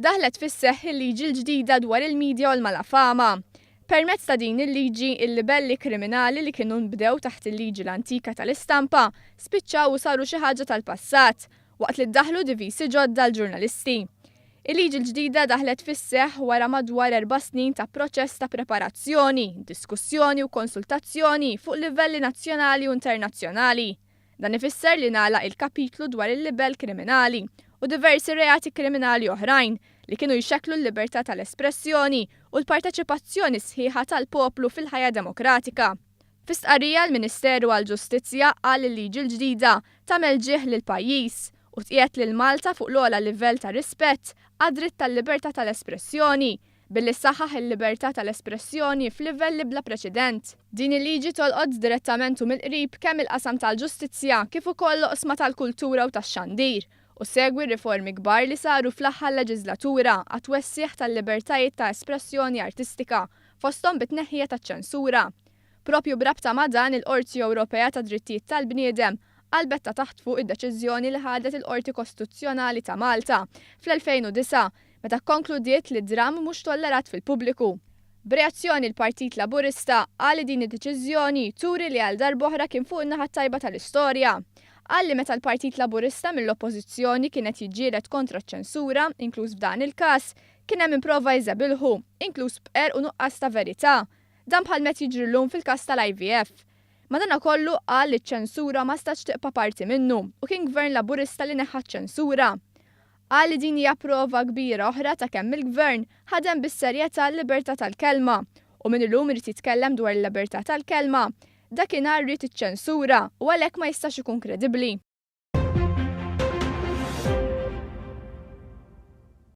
Daħlet fis-seħħ il-liġi l-ġdida dwar il-midja u l-malafama. Permezz ta' din il-liġi, il-libelli kriminali li kienu nbdew taħt il-liġi l-antika tal-istampa spiċċaw u saru xi ħaġa tal-passat, waqt li ddaħħlu divisi ġodda għall-ġurnalisti. Il-liġi l-ġdida daħlet fis-seħħ wara madwar 4 snin ta' proċess ta' preparazzjoni, diskussjoni u konsultazzjoni fuq livelli nazzjonali u internazzjonali. Dan ifisser li ngħalaq il-kapitlu dwar il-libell kriminali u diversi reati kriminali oħrajn li kienu jxekklu l-libertà tal-espressjoni u l-parteċipazzjoni sħiħa tal-poplu fil-ħajja demokratika. Fi stqarrija, l-Ministeru għall-Ġustizzja qal li l-liġi l-ġdida tagħmel ġieħ lill-pajjiż u tqiegħed lil Malta fuq l-ogħla livell ta' rispett għad-dritt tal-libertà tal-espressjoni billi saħaħ il-libertà tal-espressjoni f'livelli bla preċedent. Din il-liġi tolqot direttament u mill-qrib kemm il-qasam tal-ġustizzja kif ukoll l-oqsma tal-kultura u tax-xandir u ssegwi riformi kbar li saru fl-aħħar leġislatura għat-twessiħ tal-libertajiet ta' espressjoni artistika, fosthom bit-tneħħija taċ-ċensura. Propju b'rabta ma' dan, il-Qorti Ewropea ta' Drittijiet tal-Bniedem qalbet ta' taħt fuq id-deċiżjoni li ħadet il-Qorti Kostituzzjonali ta' Malta fl-2009 meta konkludiet li dram mhux tollerat fil-pubbliku. B'reazzjoni, l-Partit Laburista qal li din id-deċiżjoni turi li għal darb'oħra kien fuq in-naħa tajba tal-istorja. Qal li meta l-Partit Laburista mill-Oppożizzjoni kienet jiġġieled kontra ċ-ċensura, inkluż f'dan il-każ, kien hemm min prova jżebilħu, inkluż b'qerq u nuqqas ta' verità. Dan bħal qed jiġri llum fil-każ tal-IVF. Madanakollu qal li ċ-ċensura ma stax tibqa' parti minnu u kien gvern Laburista li neħħa ċ-ċensura. Qal li din hija prova kbira oħra ta' kemm il-gvern ħadem bis-serjetà l-libertà tal-kelma u min illum irid jitkellem dwar il-libertà tal-kelma, dakinhar ried iċ-ċensura u għalhekk ma jistax ikun kredibbli.